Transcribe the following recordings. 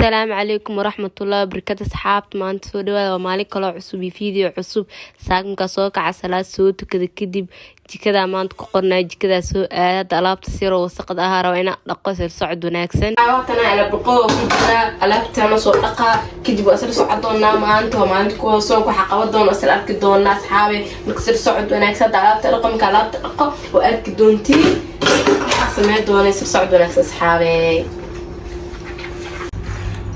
Asalaamu calaykum waraxmatullahi wabarakaatu. Asxaabta, maanta soo dhawaada. Waa maalin kaloo cusub iyo video cusub. Saakimkaa soo kaca, salaad soo tukada kadib, jikadaa maanta ku qornaa, jikadaa soo aada. Hadda alaabta siroo wasaqad ahaa raba inaa dhaqo. Sir socod wanaagsan. Alaabtana alaabdhaqo ku jiraa, alaabtana soo dhaqaa kadib waa isla socon doonaa. Maanta waa maalinta kuwa soonka, waxaa qaban doona isla arki doonaa, asxaabe. Marka sir socod wanaagsan. Hadda alaabta dhaqo, marka alaabta dhaqo oo arki doontiin waxaa sameyn doona. Sir socod wanaagsan, asxaabe.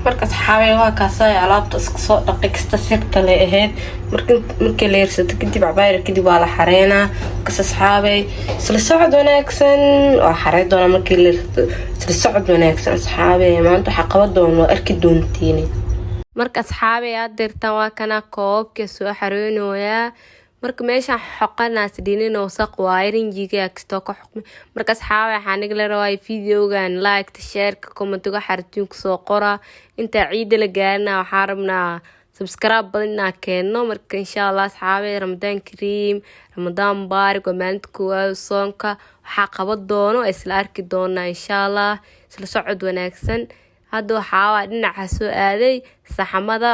Marka asxaabe, waa kaasay alaabta iska soo dhaqay, kasta sirta le ahayd. Markii la yarsato kadib, cabaayar kadib, waa la xareynaa. Markas asxaabey, isla socod wanaagsan. Waa xarey doonaa markii la yarsato. Isla socod wanaagsan, asxaabe. Maanta waxaa qaban doona waa arki doontiin. Marka asxaabey, aad dirtaan waa kana koobabka soo xareynooyaa. Marka meeshaan xoqanaas dhinin wasaq waaye, rinjiga kastoo ka xoqmay. Marka asxaabe, waxaa nagala rabaa videogan like, shareka, commentiga xaritiin kusoo qora. Intaa ciida la gaarina waxaa rabnaa subscribe badan inaa keenno. Marka insha Allah, asxaabe, Ramadaan kariim, Ramadaan mubaarak. Waa maalinta koowaad soonka, waxaa qaban doono isla arki doonaa insha Allah. Isla socod wanaagsan. Hadda waxaa dhinaca soo aaday saxamada.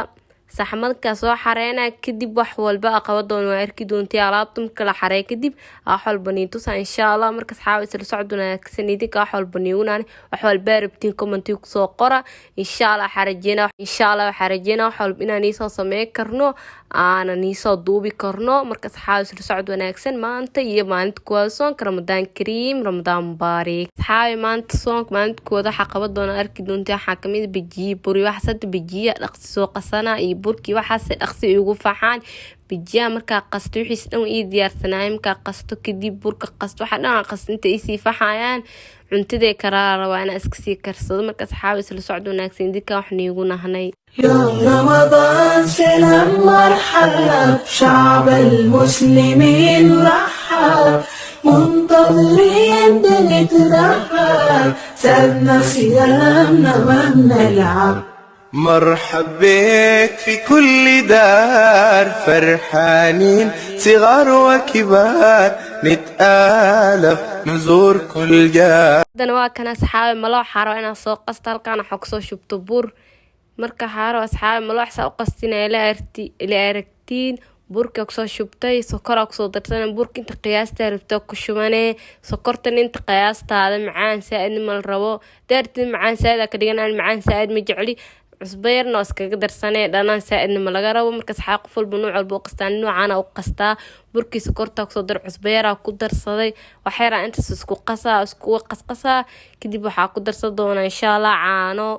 Saxmadka soo xareynaa kadib, wax walba qaban doono waa arki doontii. Alaabta marka la xareey kadib, wax walba nii tusa insha Allah. Marka asxaab, isla socod wanaagsan. Idinka wax walba niigunaan, wax walba rabtiin commenti kusoo qora insha Allah. Waxaa rajeynaa insha Allah, waxaa rajeynaa wax walba inaan niisoo sameyn karno, aana niisoo duubi karno. Marka asxaab, isla socod wanaagsan. Maanta iyo maalinta kuwaad soonka. Ramadaan kariim, Ramadaan mubaarak. Asxaabi, maanta soonka maalinta kuwaad waxaa qaban doona arki doontii. Waxaa kamid bajiye, buri, waxaas. Hadda bajiya dhaqsi soo qasana iyo burkii, waxaas dhaqsi igu faxaan. Bijiyaha markaa qasto, wixiis dhan ii diyaarsanaayo. Markaa qasto kadib, burka qasto, waxaa dhan qasto, inta iisii faxayaan cuntaday karaa rabaa inaa iska sii karsado. Marka asxaabi, isla socod wanaagsan. Idinka wax niigu nahnay. يا رمضان سلام مرحب، شعب المسلمين رحب، منتظرين بنترحب، سابنا صيامنا وبنلعب. مرحب بك في كل دار، فرحانين صغار وكبار، نتآلف نزور كل جار. Haddana waa kan, asxaabi, maloox xaaro inaa soo qasto. Halkaan waxaa kusoo shubto bur. Marka xaaro, asxaabi, maloox saa u qastina ila aragtiin. Burka kusoo shubtay, sokoraa kusoo darsana. Burka inta qiyaastaa rabta ku shubanee, sokortan inta qiyaastaada. Macaan saa-idna ma la rabo, daartid macaan saa-id ka dhigan. Aan macaan saa-id ma jecli. Cusbo yarna waa iskaga darsanee, dhanaan saa-idna ma laga rabo. Marka asxaab, qof walba nuuc walba u qastaa, nuucaana u qastaa. Burkii sokortaa kusoo dar, cusbo yaraa ku darsaday, waxyaraa intaas isku qasaa, isku qasqasaa. Kadib waxaa ku darsan doonaa insha Allah caano.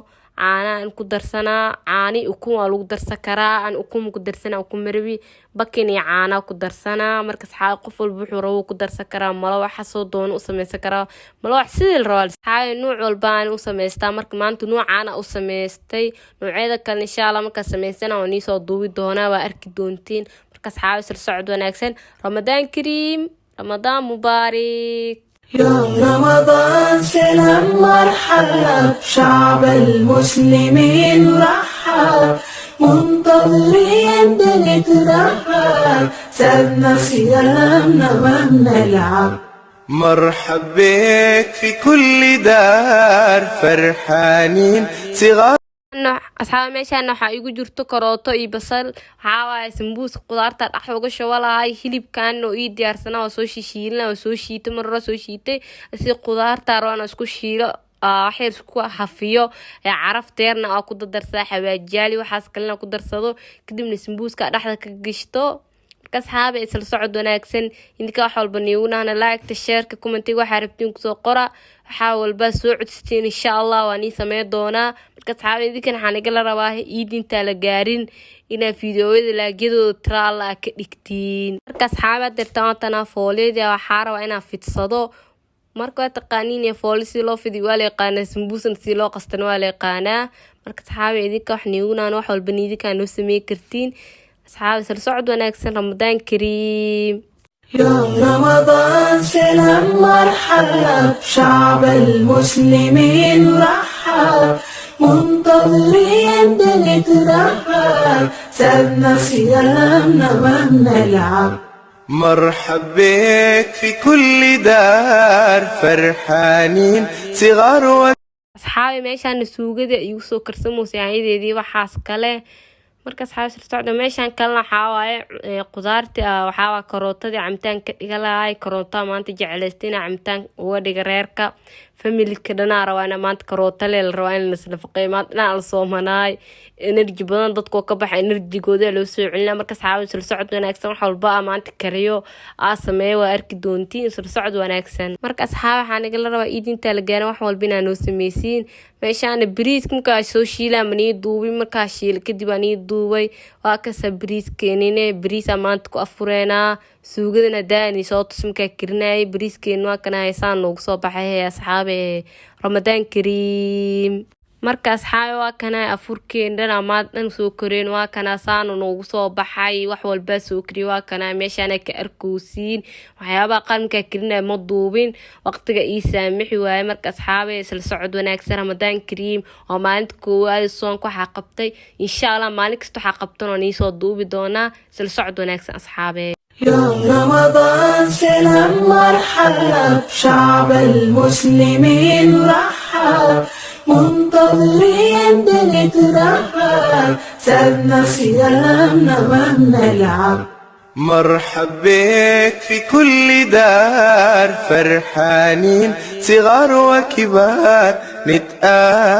Caana aan ku darsanaa, caani ukun waa lagu darsan karaa. Aan ukun ku darsanaa, ukun marabi, bakin iyo caana ku darsanaa. Marka asxaab, qof walba wuxuu rabo ku darsan karaa. Malo waxa soo doono u sameysan karaa, malo wax sidii la rabaa. Asxaabi, nuuc walba aan u samaystaa. Marka maanta nuucaana u samaystay, noocyada kale insha Allah markaa samaysana waa niisoo duubi doonaa, waa arki doontiin. Marka asxaabi, sir socod wanaagsan. Ramadaan kariim, Ramadaan mubaarak. يا رمضان سلام مرحب، شعب المسلمين رحب، منتظرين بنترحب، سابنا صيامنا وبنلعب. مرحب بك في كل دار، فرحانين صغار Asxaaba, meeshaan waxaa igu jirto karooto iyo basal. Waxaa waaye sambuus, qudaarta dhex uga shubalahay. Hilibkan oo ii diyaarsanaa waa soo shishiilina, waa soo shiitay, mar hore soo shiitay. Si qudaarta rabo inaan isku shiilo, waxyar isku hafiyo, carafteerna aa ku dadarsaa, xawaajiyaali waxaas kalena ku darsado, kadibna sambuuska dhexda ka gishto. Marka asxaabe, isla socod wanaagsan. Idinka wax walba niigunahna like-ta, shareka, commentiga waxaa rabtiin kusoo qora. Waxaa walba soo codsatiin insha Allah waa nii sameyn doonaa. Marka asxaabe, idinkan waxaa nagala rabaa iidintaa la gaarin inaa fiidiyoyada laagyadooda tiraalla ka dhigtiin. Marka asxaabe, dirtaan fooliyadii waxaa rabaa inaa fidsado. Marka waa taqaaniin fooli si loo fidiyo waa la yaqaanaa, sambuusna si loo qastana waa la yaqaanaa. Marka asxaabe, idinka wax niigunaan, wax walba idinkaa noo sameyn kartiin. Asxaabe, isla socod wanaagsan. Ramadaan kariim. يا رمضان سلام مرحب، شعب المسلمين رحب، منتظرين بنترحب، سابنا صيامنا وبنلعب. مرحب بك في كل دار، فرحانين صغار. Asxaabi, meeshaana suugada igu soo karsameysa, yaanyadeedii waxaas kale. Marka asxaabi, sir socda. Meeshaan kalena waxaa waaye qudaarti, waxaa waa karootadii cabitaan ka dhiga lahay. Karootaa maanta jeclaystay inaa cabitaan uga dhiga reerka, family-ka dhanaa rabaa inaa maanta karoota lee la rabaa in lasnafaqeeyo. Maanta dhanaa la soomanaay, energy badan dadkoo ka baxa, energy-gooda loo soo celinaa. Marka asxaabi, isla socod wanaagsan. Wax walba aa maanta kariyo aa sameeyo waa arki doontiin. Isla socod wanaagsan. Marka asxaabi, waxaa nagala rabaa iidintaa la gaarin wax walba inaa noo sameysiin. Meeshaana bariiska markaa soo shiilaa manii duubay, markaa shiila kadib aa nii duubay. Waa kasa bariiskeenine, bariisaa maanta ku afureenaa. Suugadana daani soo tus markaa karinayay. Bariiskeena waa kana haysaan noogu soo baxay. Asxaabe, Ramadaan kariim. Marka asxaabe, waa kana afurkeen dhan amaad dhan soo koreen, waa kana saanu noogu soo baxay. Wax walbaa soo kariye, waa kana meeshaana ka arkoosiin. Waxyaabaha qaar markaa karinaya ma duubin, waqtiga ii saamixi waaye. Marka asxaabe, isla socod wanaagsan. Ramadaan kariim. Waa maalinta koowaad soonka waxaa qabtay. Insha Allah maalin kasta waxaa qabtan oo niisoo duubi doonaa. Isla socod wanaagsan, asxaabe. يا رمضان سلام مرحب، شعب المسلمين رحب، منتظرين بنترحب، سابنا صيامنا وبنلعب. مرحب بك في كل دار، فرحانين صغار وكبار نتقابل.